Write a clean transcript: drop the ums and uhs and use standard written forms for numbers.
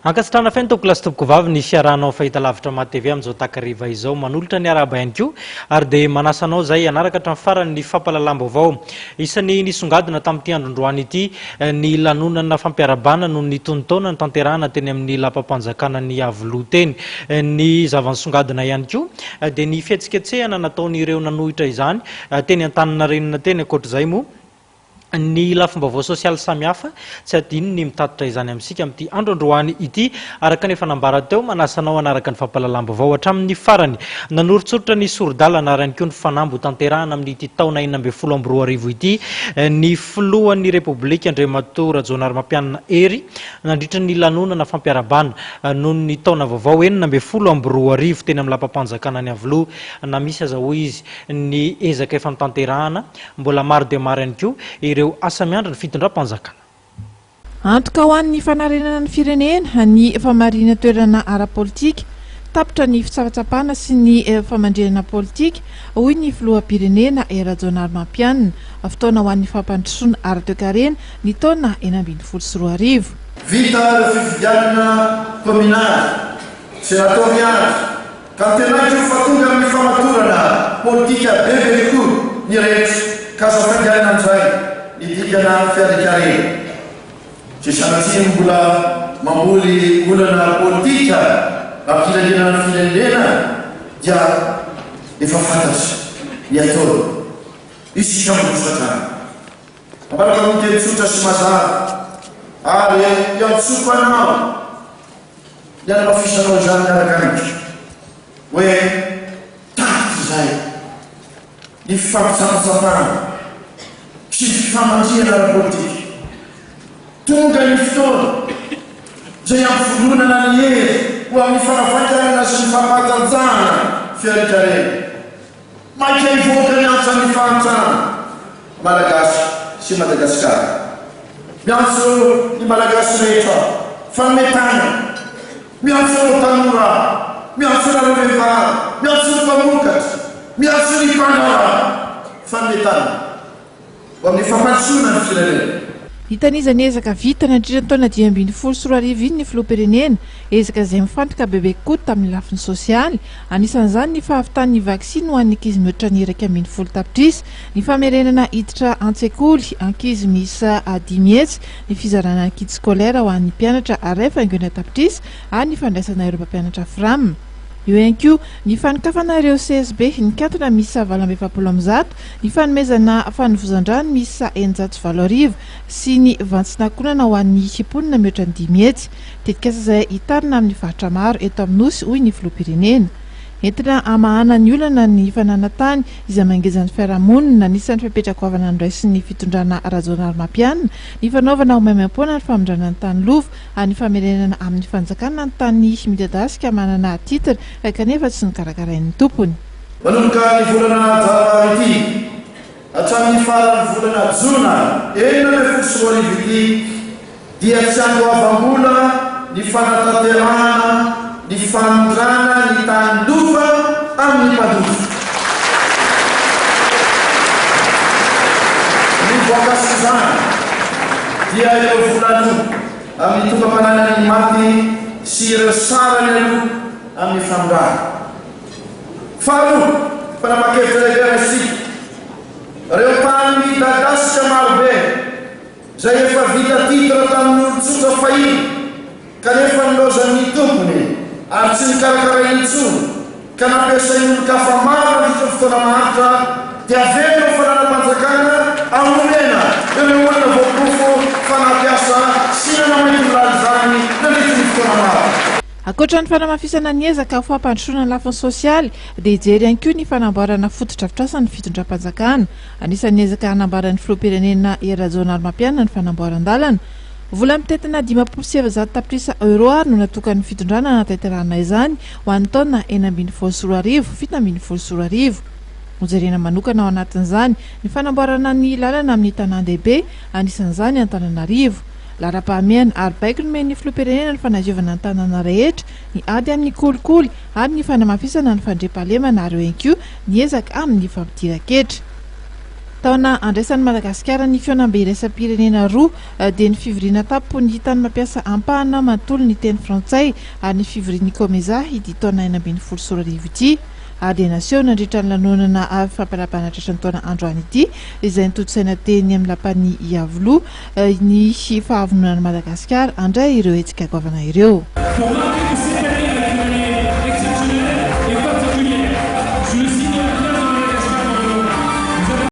Ankasitrahana feno tompokolahy sy tompokovavy ny fiarahanao fahitalavitra Mad TV amin'izao takariva izao. Manolotra ny arahaba ihany koa ary dia manasa anao izay hanaraka hatramin'ny farany ny fampahalalam-baovao. Isan'ny nisongadina tamin'ity androndroany ity ny lanonana fampiarahabana noho ny tonon-taona notanterahana teny amin'ny lapam-panjakana ny Iavoloha teny. Ny zava-nisongadina ihany koa dia ny fihetsiketsehana nataon'ireo nanohitra izany teny Antaninarenina teny. Ankoatr'izay moa ny lafim-baovao sosialy samihafa, tsy adino ny mitatitra izany amintsika amin'ity andro androany ity. Araka ny efa nambara teo, manasa anao hanaraka ny fampahalalam-baovao hatramin'ny farany. Nanoritsoritra ny sori-dalana ary ihany koa ny fanamby hotanterahana amin'ity taona 2016 ity ny filohan'ny Repoblika Andriamatoa Rajaonarimampianina Hery nandritra ny lanonana fampiarahabana noho ny taona vaovao 2016 teny amin'ny lapam-panjakana any Iavoloha. Na misy aza hoy izy ny ezaka efa notanterahana, Mbola maro dia maro ihany koa ireo asa miandry ny fitondram-panjakana. Antoka ho an'ny fanarenana ny firenena ny famarinan-toerana ara-politika. Tapitra ny fitsapatsapana sy ny famandrihana politika, hoy ny filoham-pirenena Hery Rajaonarimampianina. Fotoana ho an'ny fampandrosoana ara-toekarena ny taona 2016. Vita ireo fifidianana kaominaly sy natao miandry Tanterahiko fa tonga amin'ny famatorana politika bebe kokoa ny rehetra ka azo hafainganina amin'izay ny dingana fiarikarena. Tsy sanatria ny mbola mamboly olana politika hampirenirana ny firenena dia efa fantatra ny ataony. Isika mandroso hatrany. Ambarako amin'ny teny tsotra sy mazava ary iantsoako anao. Ny hanamafisanao izany miaraka amiko hoe tapitra izay ny fifampitsapatsapana sy ny fifamandrihana ara-politika. Tonga ny fotoana izay hampivondronana ny hery ho amin'ny fanafainganana sy ny fampahatanjahana fiarikarena. Maika hivoaka ny antsan'ny fahantrana Malagasy sy Madagasikara. Miantso ny Malagasy rehetra aho, fanome tanana. Miantso anao tanora aho, miantso anareo vehivavy, miantso ny mpamokatra, miantso ny mpandraharaha, fanome tanana. Ho amin'ny fampandrosoana ny firenena. Hitan'iza ny ezaka vita nandritra ny taona 2015 iny ny filoham-pirenena, ezaka izay mifantoka bebe kokoa tamin'ny lafiny sosialy, anisan'izany ny fahavitan'ny vaksiny ho an'ny ankizy mihoatra ny 11 tapitrisa, ny famerenana hiditra an-tsekoly ankizy miisa 500, ny fizarana ny kit scolaire ho an'ny mpianatra iray faingo enina tapitrisa ary ny fandraisana ireo mpampianatra Fram. Eo ihany koa ny fanokafana ireo CSB nikatona miisa 148, ny fanomezana fanovozan-drano miisa 8600 sy ny vantsin'akonana ho an'ny mponina mihoatra ny 500. Tetikasa izay hitarina amin'ny faritra maro eto amin'ny Nosy, hoy ny Filoham-pirenena. Entina hamahana ny olana ny fananan-tany izay mangeja ny fiarahamonina. Anisan'ny fepetra goavana noraisin'ny fitondrana Rajaonarimampianina ny fanaovana ho maimaimpoana ny famindrana ny tany lova ary ny famerenana amin'ny fanjakana ny tany midadasika manana titre kanefa tsy nokarakarain'ny tompony. Manomboka ny volana janoary ity hatramin'ny faran'ny volana jona 2016 ity dia tsy andoavam-bola ny fanatanterahana ny famindrana ny tany lova amin'ny mpandova. Ny voakasik'izany dia ireo vola aloa amin'ny tokam-pananan'ny maty sy ireo sarany aloa amin'ny famindrana. Faharoa, mpanapa-kevitra lehibe raisiko, ireo tany midadasika marobe izay efa vita titre tamin'ny olon-tsotra fahiny kanefa nilaozan'ny tompony ary tsy nikarakarainy intsony ka nampiasain'olon-kafa maro nandritra ny fotoana maharitra dia averina ho fananam-panjakana amorena ireo olona voaporofo fa nampiasa sy nanamainty ny lalizany nandritry ny fotoana maro. Ankoatra ny fanamafisana ny ezaka ho fampandrosoana ny lafiny sosialy dia hijery ihany koa ny fanamboarana fotodrafitrasa ny fitondram-panjakana. Anisan'ny ezaka hanambaran'ny filoham-pirenena Hery Rajaonarimampianina ny fanamboaran-dalana. Vola mitentina 450 tapitrisa Euro ary no natokan'ny fitondrana hanatanterahana izany ho an'ny taona 2016, 2017. Hojerena manokana ao anatin'izany ny fanamboarana ny lalana amin'ny tanàn-dehibe, anisan'izany Antananarivo. Laharam-pahamehana ary baiko nomen'ny Filoham-pirenena ny fanadiovana ny tanàna rehetra, ny ady amin'ny kolikoly ary ny fanamafisana ny fandriampahalemana ary eo ihany koa ny ezaka amin'ny fampidiran-ketra. Taona andraisan'i Madagasikara ny fihaonambe iraisam-pirenena roa dia ny fivoriana an-tampony tany mampiasa ampahany na manontolo ny teny frantsay ary ny fivorian'ny Comesa ity taona 2016 ity ary dia naseho nandritra ny lanonana fampiarahabana tratran'ny taona androany ity izay notontosaina teny amin'ny lapan'i Iavoloha ny fahavononan'i Madagasikara handray ireo hetsika goavana ireo.